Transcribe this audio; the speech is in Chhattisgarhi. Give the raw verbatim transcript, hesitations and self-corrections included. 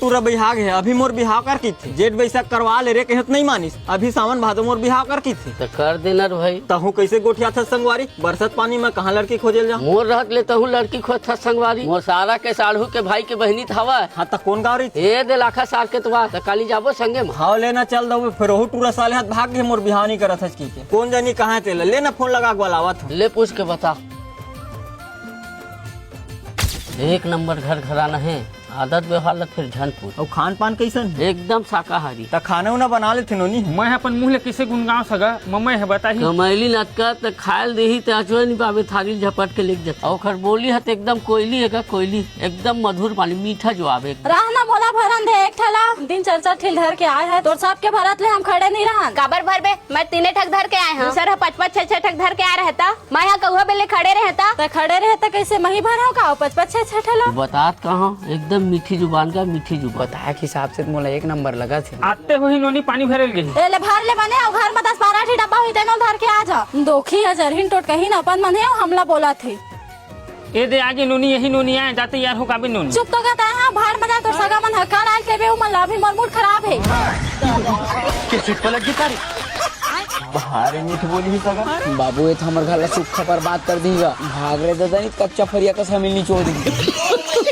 पूरा बिहाग हे, अभी मोर बिहाव कर किथे। जेठ बैसाख करवा ले रे, कहे त नहीं मानिस। अभी सावन भादो मोर बिहाव कर किथे। त कर देना रे भाई। तहूँ कैसे गोठियाथस संगवारी? बरसत पानी में कहाँ लड़की खोजे ल जाऊँ? मोर रहत ले तहूँ लड़की खोजथस संगवारी। मोर सारा के साढ़ू के भाई के बहिनी त हवय। हाँ, त कौन गाँव रही? ए दे लाखा सार के तवा, त काली जाबो संगे म। हाँ, लेना चल दऊ, फिर ओहू टूरा साले हाथ भाग गे, मोर बिहाव नहीं करत हस की के। कौन जानी कहाँ हे तेला, लेना फोन लगा के बलावत हूँ। ले पूछ के बता। एक नंबर घर घराना हे, आदत व्यवहार ल फेर झन पूछ। अउ खान पान कैसन हे? एकदम शाकाहारी। त खाना उना बना लेथे नोनी? मैं अपन मुंह ले किसे गुनगांव सगा, मम्मी हे बताही। कमैली नतका त खायल देही त अचवे नहीं पावे, थारी झपट के लेके जथे। अउ ओखर बोली ह त एकदम कोयली हे का कोयली, एकदम मधुर पानी, मीठा जुआब हे। रहना मोला भरन दे एक ठला, दिन चार चार ठिल धर के आए हे, तोर सबके भरत ले हम खड़े नहीं रहन। काबर भरबे? मैं तीने ठक धर के आए हूँ, दूसर ह पच पच छे छे ठक धर के आ रहता। मैं हा कौहा बेले खड़े रहता। त खड़े रहता कैसे? मही भर हो का? पच पच छे छे ठला। बतात कहाँ? एकदम मीठी जुबान का, मीठी जुबान। बताए के हिसाब से त मोला एक नंबर लगा थे। आते हुई नोनी पानी भरे ल गई। ए ले भर ले बने, अउ घर में दस बारह ठी डब्बा हुई, तेनो धर के आ जा। दोखी ह जरहिन टोट कहीं न अपन मन हे, अउ हमला बोला थे। ए दे आगे नोनी, यही नोनी आए, जाते यार हो काबे नोनी। चुप तो कहता है, हाँ, भाड़ में जा, तोर सगा मन हक्का डाल के बे, उमन ला अभी मोर मूड खराब है। के चुटका लग गई तारी। भारी मीठ बोली ही सगा। बाबू, ये तो हमर घर ला सुक्खा बर्बाद कर देगा। भाग रे दादा, नहीं कच्चा फरिया का समिल निचोड़ देगी।